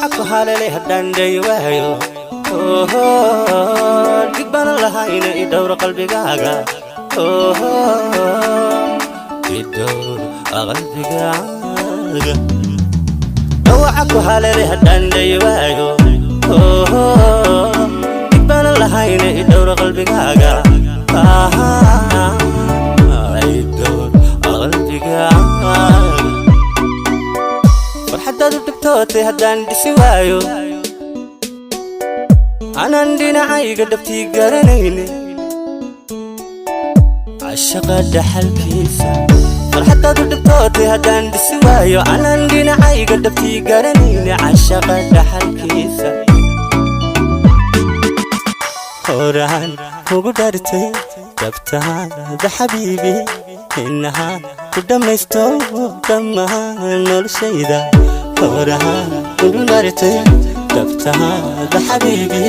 Dhawaca ku haleelay haddaan dhayi waayo, dhig baanan lahayna, i dhowr qalbigaaga, i dhowr qalbigaaga. Dhawaca ku haleelay haddaan dhayi waayo, dhig baanan lahayna, i dhowr qalbigaaga, i dhowr qalbigaaga. Farxaddaad u dhibtootay haddaan dhisi waayo, anaan dhinacayga dhabtii garanayne cashaqa dhaxalkiisa. Farxaddaad u dhibtootay haddaan dhisi waayo, anaan dhinacayga dhabtii garanayne cashaqa dhaxalkiisa. Horaan ugu dhartay dhabtaada, xabiibi, inahaan ku dhammaysto dhammaan noloshayda. Horaan ugu dhartay dhabtaada, xabiibi,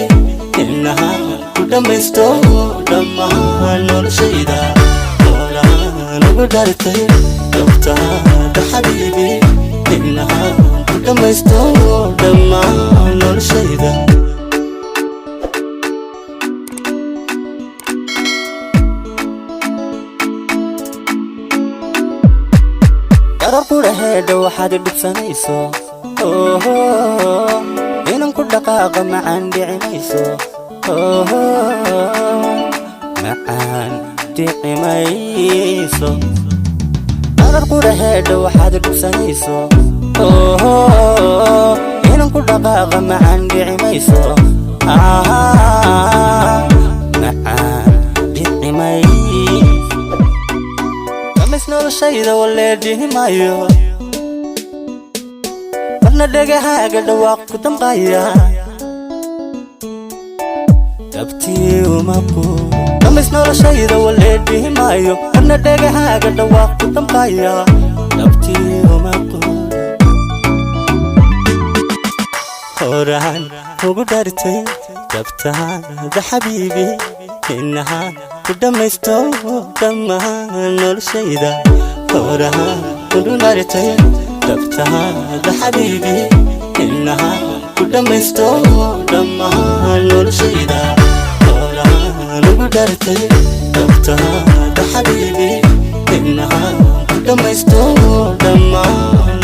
inahaan ku dhammaysto dhammaan noloshayda. Horaan ugu dhartay dhabtaada, xabiibi, inahaan ku dhammaysto dhammaan noloshayda. Darar qudhaheedha waxaad dhibsanayso, inan ku dhaqaaqa macaan dhicimayso, macaan dhicimayso. Darar qudhaheedha waxaad dhibsanayso, inan ku dhaqaaqa macaan dhicimayso, macaan dhicimayso. Dhamis noloshayda walee dhihi maayo, marna dhegahaaga dhawaaq ku damqaya dhabtii uma quur. Dhamis noloshayda walee dhihi maayo, marna dhegahaaga dhawaaq ku damqaya dhabtii uma quur. Horaan ugu dhartay dhabtaada, xabiibi, inahaan ku dhammaysto dhammaan noloshayda. Horaan ugu dhartay dhabtaada, xabiibi, inahaan ku dhammaysto dhammaan noloshayda. Horaan ugu dhartay dhabtaada, xabiibi, inahaan ku dhammaysto dhammaan.